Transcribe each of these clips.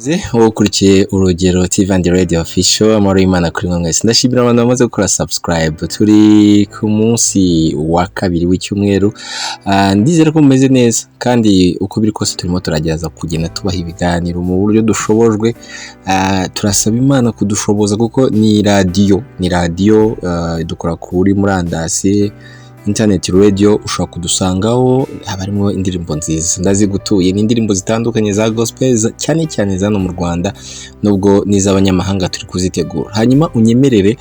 Wowe ukurikiye Urugero TV and Radio Official, amahoro y'Imana kuri mwe mwese. Ndashimira abantu bamaze gukora subscribe. Turi ku munsi wa kabiri w'icyumweru. Ndizera ko mumeze neza, kandi uko biri kose turimo turagerageza kugenda tubaha ibiganiro mu buryo dushobojwe. Turasaba Imana kudushoboza, kuko ni radiyo dukora kuri murandasi, internet radio. Ushobora kudusangaho, haba harimo indirimbo nziza ndazigutuye. Ni indirimbo zitandukanye za gospel, cyane cyane zano mu Rwanda, nubwo n'iz'abanyamahanga turi kuzitegura. Hanyuma unyemerere,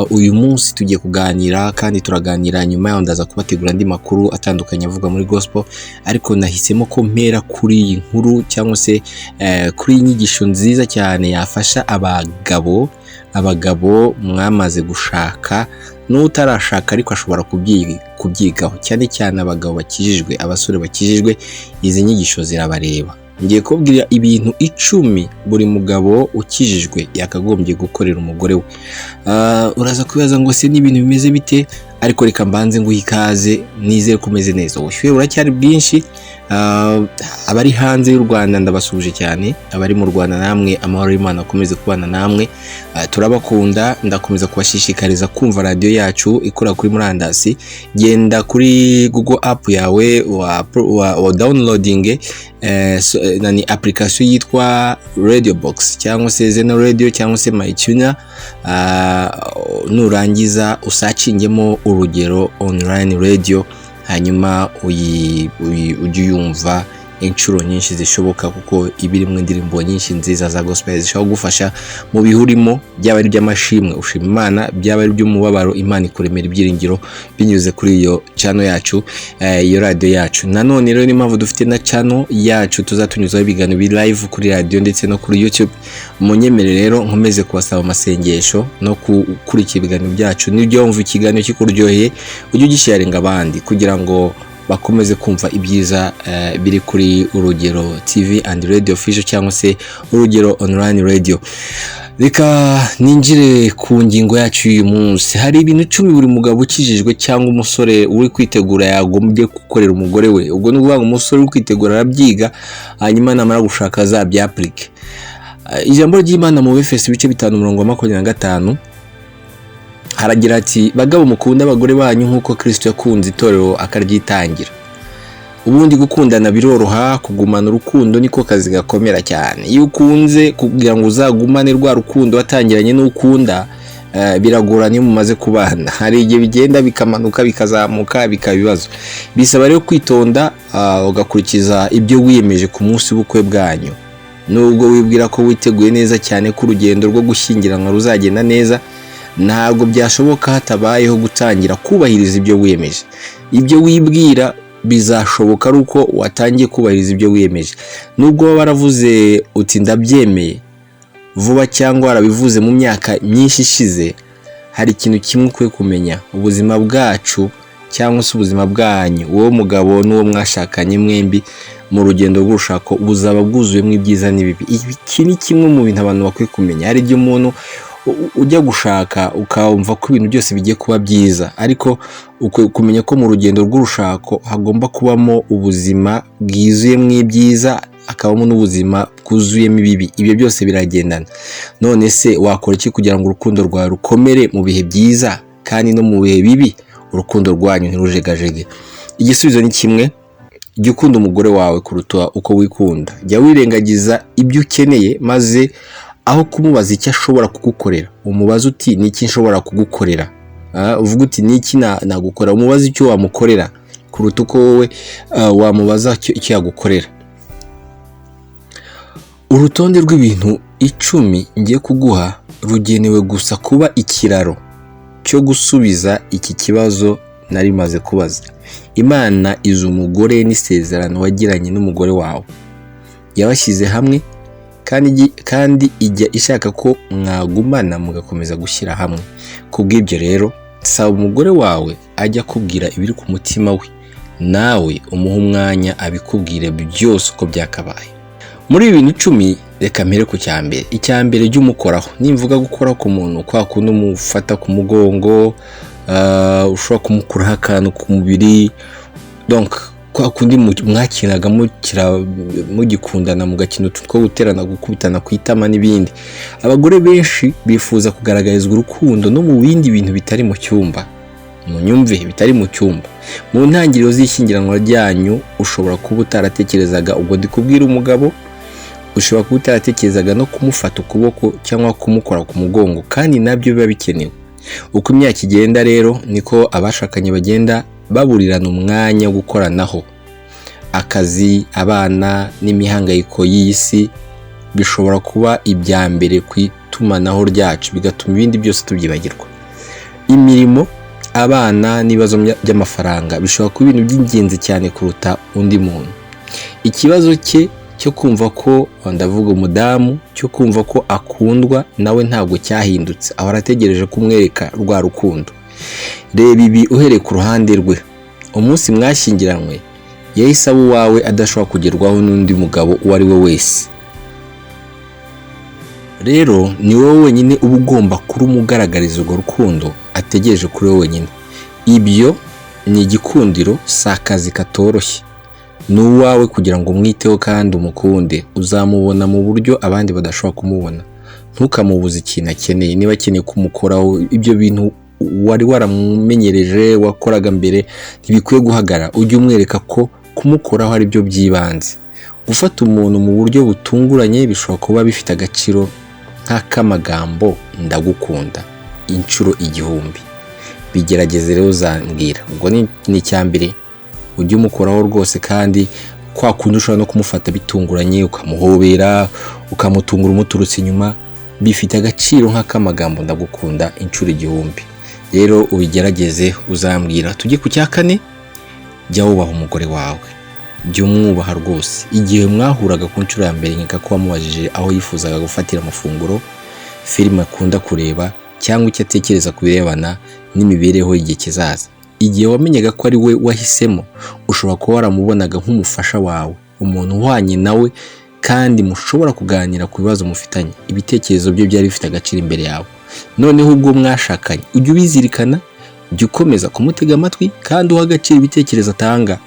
uyu munsi tugiye kuganira, kandi turaganira nyuma yaho ndaza kubategura andi makuru atandukanye avugwa muri gospel. Ariko nahisemo ko mpera kuri iyi nkuru, cyangwa se kuri iyi nyigisho nziza cyane yafasha abagabo mwamaze gushaka n'utarashaka, ariko ashobora kubyigaho, cyane cyane abagabo bakijijwe, abasore bakijijwe, izi nyigisho zirabareba. Ngiye kubabwira ibintu 10 buri mugabo ukijijwe yakagombye gukorera umugore we. Uraza kwibaza ngo se ni ibintu bimeze bite? Ariko reka mbanze nguhe ikaze, nizere ko umeze neza. Ubushyuhe buracyari bwinshi. Abari hanze y'u Rwanda ndabasuhuje cyane, abari mu Rwanda namwe amahoro y'Imana akomeze kubana namwe. Turabakunda. Ndakomeza kubashishikariza kumva radiyo yacu ikora kuri murandasi. Genda kuri Google app yawe wa downloading nani application yitwa Radio Box, cyangwa se Zeno Radio, cyangwa se MyTuner. Nurangiza usacingemo Urugero Online Radio, hanyuma ujye uyumva inshuro nyinshi zishoboka, kuko iba irimo indirimbo nyinshi nziza za gospel zishobora kugufasha mu bihe urimo, byaba ari iby'amashimwe ushima Imana, byaba ari iby'umubabaro Imana ikuremera ibyiringiro binyuze kuri iyo channel yacu, iyo radio yacu. Nanone rero niyo mpamvu dufite na channel yacu tuzatunyuzaho ibiganiro biri live kuri radio ndetse no kuri YouTube. Munyemere rero nkomeze kubasaba amasengesho no gukurikira ibiganiro byacu. Nibyo, wumva ikiganiro kikuryoheye, ujye ugisharinga abandi kugira ngo bakomeze kumva ibyiza biri kuri Urugero TV and Radio Official, cyangwa se Urugero Online Radio. Reka ninjire ku ngingo yacu y'uyu munsi. Hari ibintu 10 buri mugabo ukijijwe cyangwa umusore uri kwitegura yagombye gukorera umugore we. Ubwo ni ukuvuga ngo umusore uri kwitegura arabyiga, hanyuma namara gushaka azabyapurike. Ijambo ry'Imana mu Befeso ibice 5, umurongo wa 25, haragira ati: "Bagabo, mukunda abagore banyu nk'uko Kristo yakunze itorero akaryitangira." Ubundi gukundana biroroha, kugumana urukundo niko kazi gakomera cyane. Iyo ukunze, kugira ngo uzagumane rwa rukundo watangiranye n'ukunda, biragorana. Iyo mumaze kubana, hari igihe bigenda bikamanuka, bikazamuka, bikaba ibibazo. Bisaba rero kwitonda, ugakurikiza ibyo wiyemeje ku munsi w'ubukwe bwanyu. Nubwo wibwira ko witeguye neza cyane, ko urugendo rwo gushyingiranwa ruzagenda neza, ntabwo byashoboka hatabayeho gutangira kubahiriza ibyo wiyemeje. Ibyo wibwira bizashoboka ari uko watangiye kubahiriza ibyo wiyemeje. Nubwo waba waravuze uti "Ndabyemeye" vuba, cyangwa warabivuze mu myaka myinshi ishize, hari ikintu kimwe ukwiye kumenya: ubuzima bwacu, cyangwa se ubuzima bwanyu, wowe mugabo n'uwo mwashakanye mwembi mu rugendo rw'urushako, buzaba bwuzuyemo ibyiza n'ibibi. Iki ni kimwe mu bintu abantu bakwiye kumenya. Hari igihe umuntu ujya gushaka ukumva ko ibintu byose bigiye kuba byiza, ariko ukwiye kumenya ko mu rugendo rw'urushako hagomba kubamo ubuzima bwuzuyemo ibyiza, hakabamo n'ubuzima bwuzuyemo ibibi. Ibyo byose biragendana. None se wakora iki kugira ngo urukundo rwawe rukomere mu bihe byiza, kandi no mu bihe bibi urukundo rwanyu ntirujegajege? Igisubizo ni kimwe: jya ukunda umugore wawe kuruta uko wikunda. Jya wirengagiza ibyo ukeneye, maze aho kumubaza icyo ashobora kugukorera, umubaze uti: "Ni iki nshobora kugukorera?" Uvuga uti: "Ni iki nagukorera?" Umubaze icyo wamukorera kuruta uko wowe wamubaza icyo yagukorera. Urutonde rw'ibintu 10 ngiye kuguha rugenewe gusa kuba ikiraro cyo gusubiza iki kibazo nari maze kubaza. Imana izi umugore n'isezerano wagiranye n'umugore wawe. Yabashyize hamwe, kandi ijya ishaka ko mwagumana mugakomeza gushyira hamwe. Kubw'ibyo rero, saba umugore wawe ajya akubwira ibiri ku mutima we, nawe umuhe umwanya abikubwire byose uko byakabaye. Muri ibi bintu 10, reka mpere ku cya mbere. Icya mbere, jya umukoraho. Nimvuga gukora ku muntu, kwa kundi umufata ku mugongo, ushobora kumukuraho akantu ku mubiri, donc kwa kundi umukoraho. Kwa kundi mwakinaga mugikundana, mugakina utu two guterana, gukubitana ku itama n'ibindi. Abagore benshi bifuza kugaragarizwa urukundo no mu bindi bintu bitari mu cyumba. Munyumve, bitari mu cyumba. Mu ntangiriro z'ishyingiranwa ryanyu ushobora kuba utaratekerezaga, ubwo ndi kubwira umugabo, ushobora kuba utaratekerezaga no kumufata ukuboko cyangwa kumukora ku mugongo, kandi nabyo biba bikenewe. Uko imyaka igenda rero niko abashakanye bagenda baburirana umwanya wo gukoranaho. Akazi, abana n'imihangayiko y'iyi si bishobora kuba ibya mbere ku itumanaho ryacu, bigatuma ibindi byose tubyibagirwa. Imirimo, abana n'ibibazo by'amafaranga bishobora kuba ibintu by'ingenzi cyane kuruta undi muntu. Ikibazo cye cyo kumva ko, ndavuga umudamu, cyo kumva ko akundwa nawe ntabwo cyahindutse, ahora ategereje kumwereka rwa rukundo. Reba ibi uhereye ku ruhande rwe. Umunsi mwashyingiranywe yahise aba uwawe, adashobora kugerwaho n'undi mugabo uwo ari we wese. Rero ni wowe wenyine uba ugomba kurumugaragariza urwo rukundo ategereje kuri wowe wenyine. Ibyo ni igikundiro, si akazi katoroshye. Ni uwawe kugira ngo umwiteho kandi umukunde. Uzamubona mu buryo abandi badashobora kumubona. Ntukamubuze ikintu akeneye. Niba akeneye kumukoraho, ibyo bintu wari waramumenyereje wakoraga mbere ntibikwiye guhagarara. Ujye umwereka ko kumukoraho ari byo by'ibanze. Gufata umuntu mu buryo butunguranye bishobora kuba bifite agaciro nk'ak'amagambo "ndagukunda" inshuro 1000. Bigerageze rero uzambwira. Ubwo ni icya mbere, ujye umukoraho rwose, kandi kwa kundi ushobora no kumufata bitunguranye, ukamuhobera, ukamutungura umuturutse inyuma, bifite agaciro nk'ak'amagambo "ndagukunda" inshuro 1000. Rero ubigerageze uzambwira. Tujye ku cya kane: jya wubaha umugore wawe, jya umwubaha rwose. Igihe mwahuraga ku nshuro ya mbere, nkeka ko wamubajije aho yifuzaga gufatira amafunguro, filime akunda kureba cyangwa icyo atekereza ku birebana n'imibereho y'igihe kizaza. Igihe wamenyaga ko ari we wahisemo, ushobora kuba waramubonaga nk'umufasha wawe, umuntu uhwanye nawe kandi mushobora kuganira ku bibazo mufitanye. Ibitekerezo bye byari bifite agaciro imbere yawe. Noneho ubwo mwashakanye, ujye ubizirikana, jya ukomeza kumutega amatwi kandi uha agaciro ibitekerezo atanga.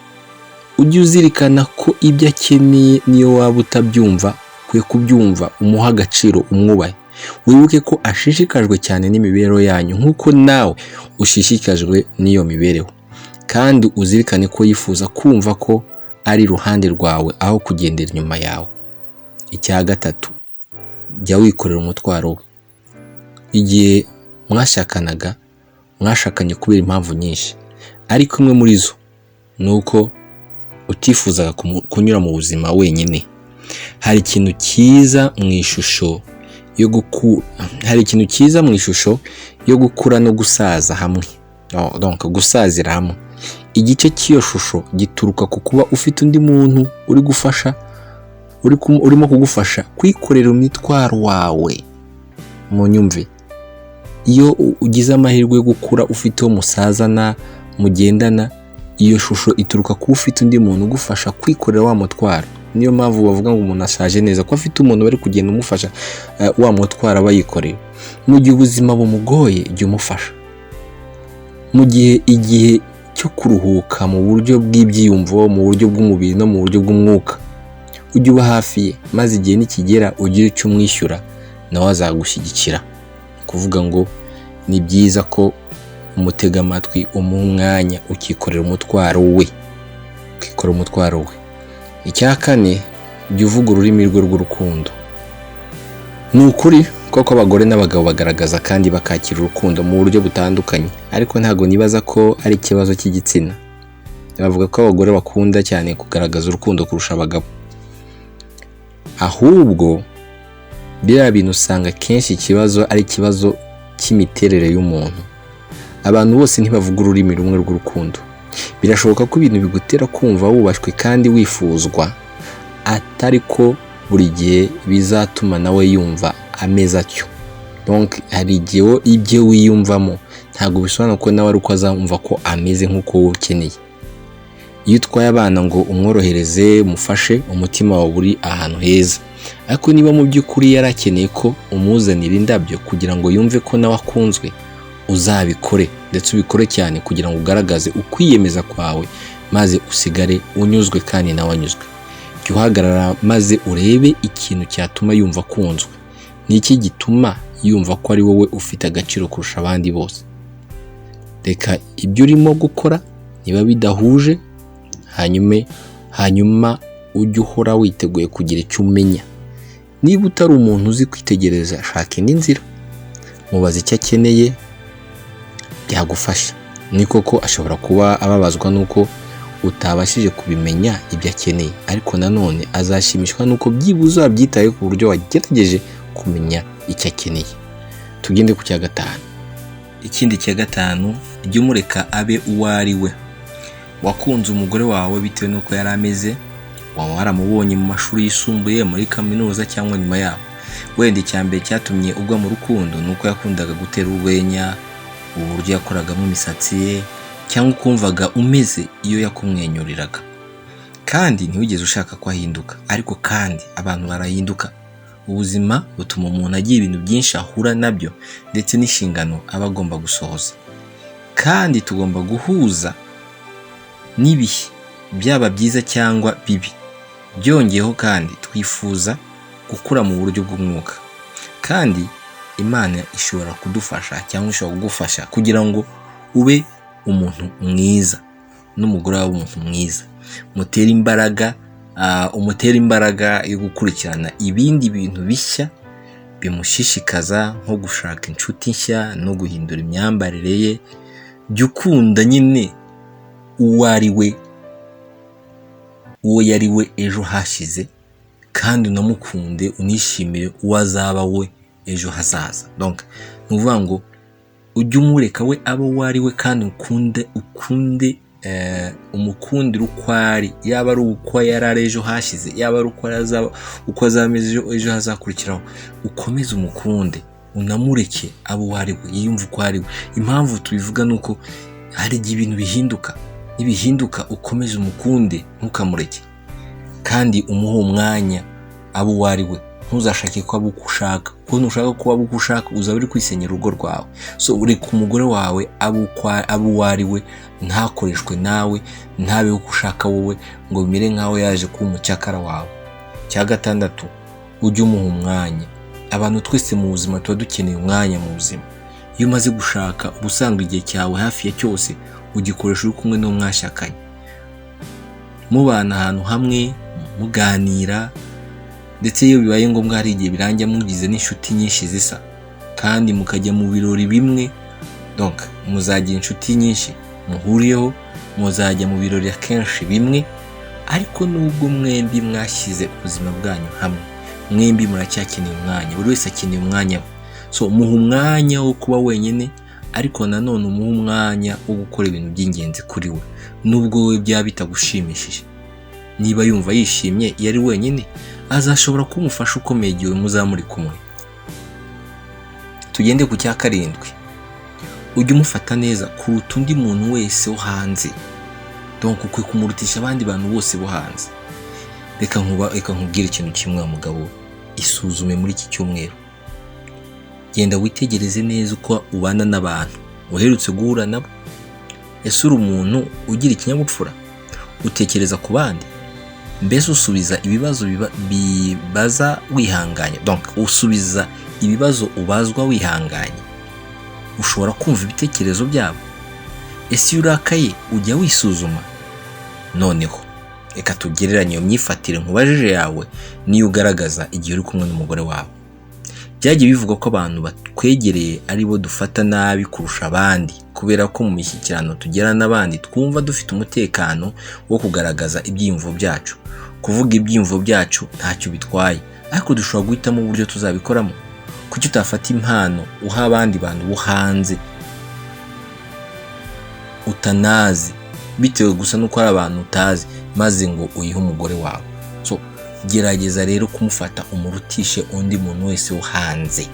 Ujye uzirikana ko ibyo akeneye, niyo waba utabyumva, ukwiye kubyumva, umuha agaciro, umwubahe. Wibuke ko ashishikajwe cyane n'imibereho yanyu nk'uko nawe ushishikajwe n'iyo mibereho, kandi uzirikane ko yifuza kumva ko ari iruhande rwawe aho kugendera inyuma yawe. Icya gatatu, jya wikorera umutwaro we. Igihe mwashakanaga, mwashakanye kubera impamvu nyinshi, ariko imwe muri zo ni uko utifuzaga kunyura mu buzima wenyine. Hari ikintu cyiza mu ishusho yo gukura no gusaza hamwe, donc gusazira hamwe. Igice cy'iyo shusho gituruka ku kuba ufite undi muntu uri gufasha urimo kugufasha kwikorera umutwaro wawe. Mu nyumve, iyo ugize amahirwe yo gukura ufite uwo musazana mugendana, iyo shusho ituruka kuba ufite undi muntu ugufasha kwikorera wa mutwaro. Niyo mpamvu bavuga ngo umuntu ashaje neza ko afite umuntu bari kugenda umufasha, wa mutwaro aba yikoreye. Mu gihe ubuzima bumugoye, jya umufasha. Mu gihe igihe cyo kuruhuka mu buryo bw'ibyiyumvo, mu buryo bw'umubiri no mu buryo bw'umwuka, ujye uba hafi ye, maze igihe nikigera ugire icyo umwishyura, nawe azagushyigikira. Kuvuga ngo ni byiza ko umutega amatwi, umuha umwanya, ukikorera umutwaro we, ukikorera umutwaro we. Icya kane, jya uvuga ururimi rwe rw'urukundo. Ni ukuri koko abagore n'abagabo bagaragaza kandi bakakira urukundo mu buryo butandukanye, ariko ntabwo nibaza ko ari ikibazo cy'igitsina. Bavuga ko abagore bakunda cyane kugaragaza urukundo kurusha abagabo. Ahubwo biriya bintu usanga akenshi ikibazo ari ikibazo cy'imiterere y'umuntu. Abantu bose ntibavuga ururimi rumwe rw'urukundo. Birashoboka ko ibintu bigutera kumva wubashywe kandi wifuzwa atari ko buri gihe bizatuma nawe yumva ameze atyo. Donc hari igihe ibyo wiyumvamo ntabwo bisobanura ko nawe ari uko azumva ko ameze nk'uko wowe ukeneye. Iyo utwaye abana ngo umworohereze, umufashe, umutima wawe uri ahantu heza, ariko niba mu by'ukuri yari akeneye ko umuzanira indabyo kugira ngo yumve ko nawe akunzwe, uzabikore, ndetse ubikore cyane kugira ngo ugaragaze ukwiyemeza kwawe. Maze usigare unyuzwe kandi nawe anyuzwe. Jya uhagarara maze urebe ikintu cyatuma yumva akunzwe. Ni iki gituma yumva ko ari wowe ufite agaciro kurusha abandi bose? Reka ibyo urimo gukora niba bidahuje, hanyuma ujye uhora witeguye kugira icyo umenya. Niba utari umuntu uzi kwitegereza, shaka indi nzira, mubaze icyo akeneye, byagufasha. Ni koko ashobora kuba ababazwa n'uko utabashije kubimenya ibyo akeneye, ariko nanone azashimishwa n'uko byibuze wabyitaye ku buryo wagerageje kumenya icyo akeneye. Tugende ku cya gatanu. Ikindi cya gatanu, jya umureka abe uwo ari we. Wakunze umugore wawe bitewe n'uko yari ameze, waba waramubonye mu mashuri yisumbuye, muri kaminuza cyangwa nyuma yaho. Wenda icya mbere cyatumye ugwa mu rukundo ni uko yakundaga gutera urwenya, uburyo yakoragamo imisatsi ye, cyangwa ukumvaga umeze iyo yakumwenyuriraga. Kandi ntiwigeze ushaka ko ahinduka, ariko kandi abantu barahinduka. Ubuzima butuma umuntu agira ibintu byinshi ahura nabyo ndetse n'inshingano aba agomba gusohoza. Kandi tugomba guhuza n'ibihe, byaba byiza cyangwa bibi. Byongeyeho kandi twifuza gukura mu buryo bw'umwuka. Kandi Imana ishobora kudufasha cyangwa ishobora kugufasha kugira ngo ube umuntu mwiza n'umugore wawe umuntu mwiza. Mutere imbaraga, umutere imbaraga yo gukurikirana ibindi bintu bishya bimushishikaza, nko gushaka inshuti nshya no guhindura imyambarire ye. Jya ukunda nyine uwo ari we, uwo yari we ejo hashize, kandi unamukunde, unishimire uwo azaba we ejo hazaza. Donc ni ukuvuga ngo ujye umureka we abe uwo ari we, kandi ukunde umukundire uko ari, yaba ari uko yari ari ejo hashize, yaba ari uko azaba, uko azaba ameze ejo hazakurikiraho. Ukomeze umukunde, unamureke abe uwo ari we, yiyumve uko ari we. Impamvu tubivuga ni uko hari igihe ibintu bihinduka. Nibihinduka, ukomeze umukunde, ntukamureke, kandi umuhe umwanya abe uwo ari we. Ntuzashake ko aba uko ushaka, kuko nushaka ko aba uko ushaka uzaba uri kwisenyera urugo rwawe. So reka umugore wawe abe uwo ari we, ntakoreshwe nawe, ntabe uko ushaka wowe, ngo bimere nk'aho yaje kuba umucyakara wawe. Cya gatandatu, ujye umuha umwanya. Abantu twese mu buzima tuba dukeneye umwanya mu buzima. Iyo umaze gushaka, uba usanga igihe cyawe hafi ya cyose ugikoresha uri kumwe n'uwo mwashakanye, mubana ahantu hamwe, muganira, ndetse iyo bibaye ngombwa hari igihe birangira mugize n'inshuti nyinshi zisa, kandi mukajya mu birori bimwe. Donc muzagira inshuti nyinshi muhuriyeho, muzajya mu birori akenshi bimwe. Ariko nubwo mwembi mwashyize ubuzima bwanyu hamwe, mwembi muracyakeneye umwanya. Buri wese akeneye umwanya we. So muha umwanya wo kuba wenyine, ariko nanone umuha umwanya wo gukora ibintu by'ingenzi kuri we, nubwo we byaba bitagushimishije. Niba yumva yishimye iyo ari wenyine, azashobora kuba umufasha ukomeye igihe muzaba muri kumwe. Tugende ku cya karindwi, ujye umufata neza kuruta undi muntu wese wo hanze. Donc ukwiye kumurutisha abandi bantu bose bo hanze. Reka nkubwire ikintu kimwe, wa mugabo we. Isuzume muri iki cyumweru, genda witegereze neza uko ubana n'abantu uherutse guhura nabo. Ese uri umuntu ugira ikinyabupfura, utekereza ku bandi? Mbese usubiza ibibazo bibaza wihanganye? Donc usubiza ibibazo ubazwa wihanganye? Ushobora kumva ibitekerezo byabo? Ese iyo urakaye ujya wisuzuma? Noneho reka tugereranye iyo myifatire nkubajije yawe niyo ugaragaza igihe uri kumwe n'umugore wawe. Byagiye bivugwa ko abantu batwegereye ari bo dufata nabi kurusha abandi, kubera ko mu mishyikirano tugirana n'abandi twumva dufite umutekano wo kugaragaza ibyiyumvo byacu. Kuvuga ibyiyumvo byacu ntacyo bitwaye, ariko dushobora guhitamo uburyo tuzabikoramo. Kuki utafata impano uha abandi bantu bo hanze utanazi, bitewe gusa n'uko hari abantu utazi, maze ngo uyihe umugore wawe? So gerageza rero kumufata umurutishe undi muntu wese wo hanze.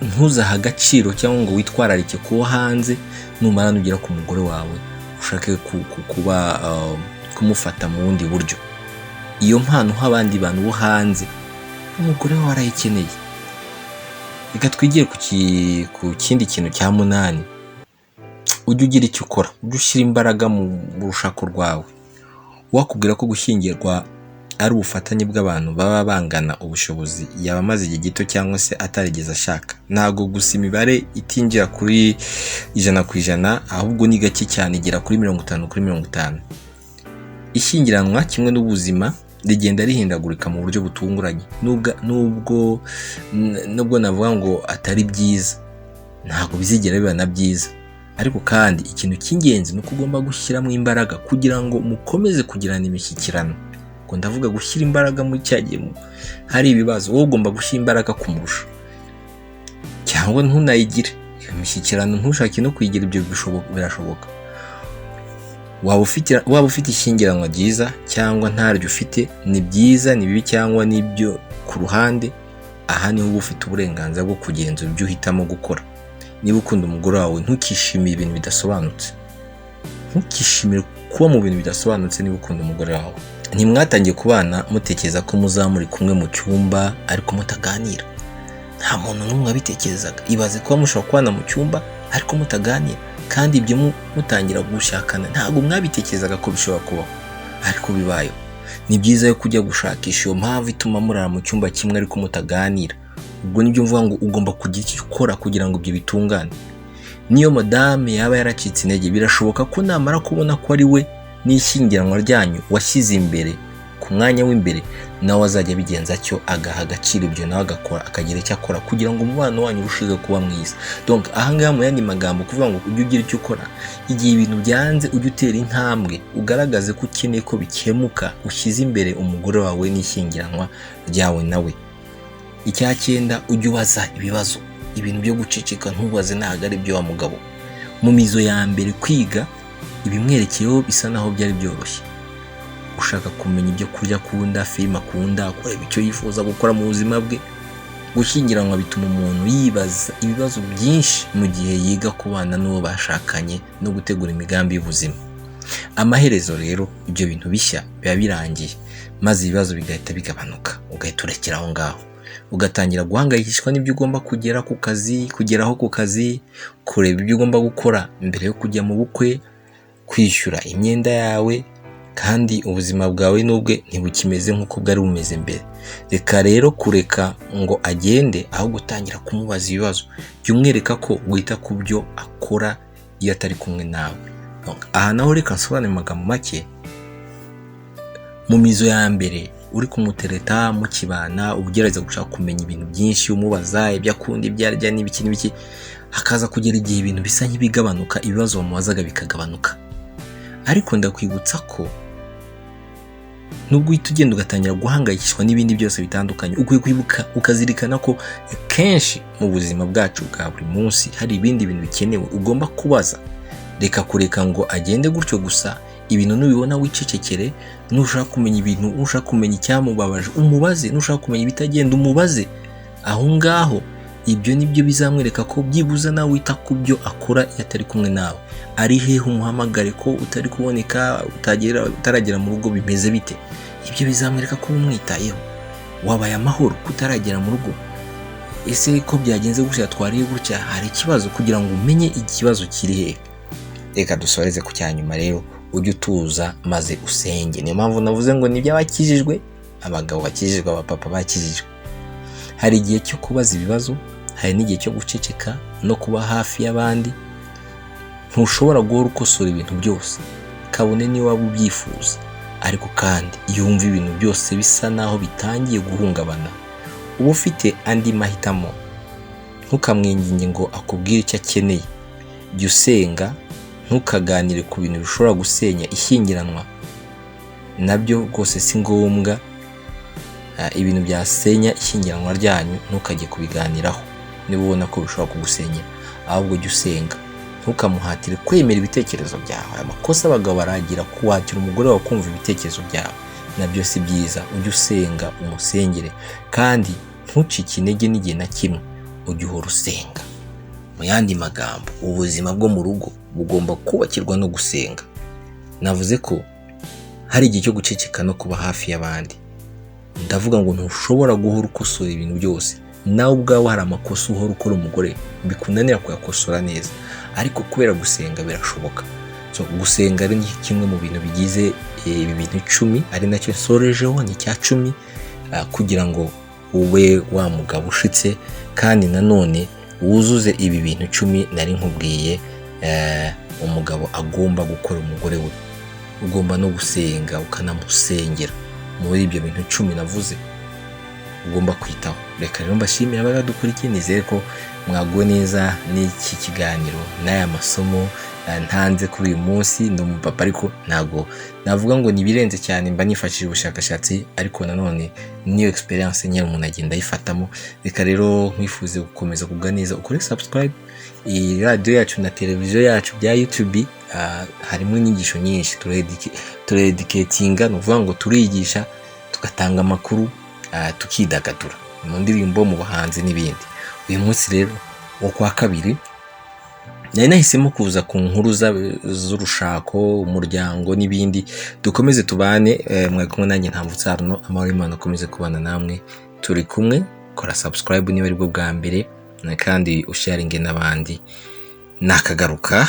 Ntuzahe agaciro cyangwa ngo witwararike kuwo hanze. Numara nugera ku mugore wawe ushake kuba kumufata mu bundi buryo. Iyo mpano uha abandi bantu bo hanze, umugore wawe arayikeneye. Reka twigire ku kindi kintu cya munani. Ujye ugira icyo ukora, ujye ushyira imbaraga mu rushako rwawe. Uwakubwira ko gushyingirwa ari ubufatanye bw'abantu baba bangana ubushobozi yaba amaze igihe gito cyangwa se atarigeze ashaka. Ntabwo gusa imibare itinjira kuri 100%, ahubwo ni gake cyane igera kuri 50/50. Ishyingiranwa kimwe n'ubuzima rigenda rihindagurika mu buryo butunguranye, nubwo navuga ngo atari byiza, ntabwo bizigera biba na byiza. Ariko kandi ikintu cy'ingenzi ni uko ugomba gushyiramo imbaraga kugira ngo mukomeze kugirana imishyikirano. Ubwo ndavuga gushyira imbaraga muri cya gihe hari ibibazo, wowe ugomba gushyira imbaraga kumurusha, cyangwa ntunayigire iyo mishyikirano, ntushake no kuyigira, ibyo birashoboka. Waba ufite ishyingiranwa ryiza cyangwa ntaryo ufite, ni byiza, ni bibi cyangwa n'ibyo ku ruhande, aha niho uba ufite uburenganzira bwo kugenzura ibyo uhitamo gukora. Niba ukunda umugore wawe, ntukishimire ibintu bidasobanutse, ntukishimire kuba mu bintu bidasobanutse. Niba ukunda umugore wawe, ntimwatangiye kubana mutekereza ko muzaba muri kumwe mu cyumba ariko mutaganira. Nta muntu n'umwe wabitekerezaga. Ibaze kuba mushobora kubana mu cyumba ariko mutaganira, kandi ibyo mutangira gushakana ntabwo mwabitekerezaga ko bishobora kubaho, ariko bibayeho. Ni byiza yo kujya gushakisha iyo mpamvu ituma murara mu cyumba kimwe ariko mutaganira. Ubwo nibyo mvuga ngo ugomba kugira icyo ukora kugira ngo ibyo bitungane. Niyo madame yaba yaracitse intege, birashoboka ko namara kubona ko ari we n'ishyingiranwa ryanyu washyize imbere ku mwanya w'imbere, nawe azajya abigenza atyo, agaha agaciro ibyo, nawe agakora, akagira icyo akora kugira ngo umubano wanyu urusheho kuba mwiza. Donc ahangaha mu yandi magambo, kuvuga ngo ujye ugira icyo ukora igihe ibintu byanze, ujye utera intambwe ugaragaze ko ukeneye ko bikemuka, ushyize imbere umugore wawe n'ishyingiranwa ryawe nawe. Icya cyenda, ujye ubaza ibibazo. Ibintu byo guceceka ntubaze ntabwo ari byo wa mugabo. Mu mizo ya mbere kwiga ibimwerekeyeho bisa naho byari byoroshye, ushaka kumenya ibyo kurya akunda, filime akunda, kureba icyo yifuza gukora mu buzima bwe. Gushyingiranwa bituma umuntu yibaza ibibazo byinshi mu gihe yiga kubana n'uwo bashakanye no gutegura imigambi y'ubuzima. Amaherezo rero ibyo bintu bishya biba birangiye, maze ibibazo bigahita bigabanuka, ugahita urekera aho ngaho, ugatangira guhangayikishwa n'ibyo ugomba kugera ku kazi, kugeraho ku kazi, kureba ibyo ugomba gukora mbere yo kujya mu bukwe, kwishyura imyenda yawe, kandi ubuzima bwawe n'ubwe ntibukimeze nk'uko bwari bumeze mbere. Reka rero kureka ngo agende, ahubwo utangira kumubaza ibibazo, jya umwereka ko wita ku byo akora iyo atari kumwe nawe. Aha naho reka nsobanure mu magambo make. Mu mizo ya mbere uri kumutereta, mukibana, uba ugerageza gushaka kumenya ibintu byinshi, umubaza ibyo akunda, ibyo arya n'ibiki n'ibiki. Hakaza kugera igihe ibintu bisa nk'ibigabanuka, ibibazo wamubazaga bikagabanuka. Ariko ndakwibutsa ko nubwo uhita ugenda ugatangira guhangayikishwa n'ibindi byose bitandukanye, ukwiye kwibuka ukazirikana ko kenshi mu buzima bwacu bwa buri munsi hari ibindi bintu bikenewe ugomba kubaza. Reka kureka ngo agende gutyo gusa. Ibintu nubibona wicecekere. Nushaka kumenya ibintu, nushaka kumenya icyamubabaje umubaze, nushaka kumenya ibitagenda umubaze. Aho ngaho ibyo nibyo bizamwereka ko byibuze nawe wita ku byo akora iyo atari kumwe nawe. Ari hehe? Umuhamagare ko utari kuboneka, utaragera mu rugo, bimeze bite? Ibyo bizamwereka ko umwitayeho. Wabaye amahoro kutaragera mu rugo? Ese ko byagenze gutya, twariye gutya, hari ikibazo? Kugira ngo umenye ikibazo kiri hehe. Reka dusoreze ku cyanyuma rero, ujye utuza maze usenge. Niyo mpamvu navuze ngo ni iby'abakijijwe, abagabo bakijijwe, abapapa bakijijwe. Hari igihe cyo kubaza ibibazo, hari n'igihe cyo guceceka no kuba hafi y'abandi. Ntushobora guhora ukosora ibintu byose, kabone niyo waba ubyifuza. Ariko kandi iyo wumva ibintu byose bisa naho bitangiye guhungabana, uba ufite andi mahitamo. Ntukamwinginge ngo akubwire icyo akeneye. Jya usenga, ntukaganire ku bintu bishobora gusenya ishyingiranwa, nabyo rwose si ngombwa. Ibintu byasenya ishyingiranwa ryanyu ntukajye kubiganiraho niba ubona ko bishobora kugusenyera, ahubwo jya usenga. Ntukamuhatire kwemera ibitekerezo byawe. Amakosa abagabo baragira, kuhatira umugore wawe kumva ibitekerezo byawe, nabyo si byiza. Ujye usenga, umusengere, kandi ntucike intege n'igihe na kimwe, ujye uhora usenga. Mu yandi magambo, ubuzima bwo mu rugo bugomba kubakirwa no gusenga. Navuze ko hari igihe cyo guceceka no kuba hafi y'abandi. Ndavuga ngo ntushobora guhora ukosora ibintu byose. Nawe ubwawe hari amakosa uhora ukora umugore bikunanira kuyakosora neza, ariko kubera gusenga birashoboka. So, gusenga ari kimwe mu bintu bigize ibi bintu 10, ari nacyo nsorejeho, ni icya 10, kugira ngo ube wa mugabo ushitse kandi nanone wuzuze ibi bintu 10 nari nkubwiye. Umugabo agomba gukora umugore we, ugomba no gusenga ukanamusengera muri ibyo bintu 10 navuze ugomba kwitaho. Reka rero mbashimire abadukurikiye, nizere ko mwaguwe neza n'iki kiganiro n'aya masomo ntanze kuri uyu munsi. Ndi umupapa ariko ntabwo navuga ngo ni ibirenze cyane, mba nifashishije ubushakashatsi, ariko nanone niyo experience nyine umuntu agenda ayifatamo. Reka rero nkwifuze gukomeza kugubwa neza, ukore subscribe. Iyi radiyo yacu na televiziyo yacu bya YouTube harimo inyigisho nyinshi, tureducatinga, ni ukuvuga ngo turigisha, tugatanga amakuru, tukidagadura mu ndirimbo, mu buhanzi n'ibindi. Uyu munsi rero wo kwa kabiri nari nahisemo kuza ku nkuru z'urushako, umuryango n'ibindi. Dukomeze tubane, mwari kumwe nanjye Ntambutse Arno. Amahoro y'Imana akomeze kubana namwe. Turi kumwe, kora subscribe niba aribwo bwa mbere, kandi usharinge n'abandi. Nakagaruka,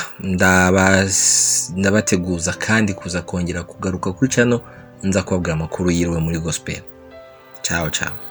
ndabateguza kandi kuza kongera kugaruka kuri channel, nza kubabwira amakuru yiriwe muri gospel. Ciao ciao.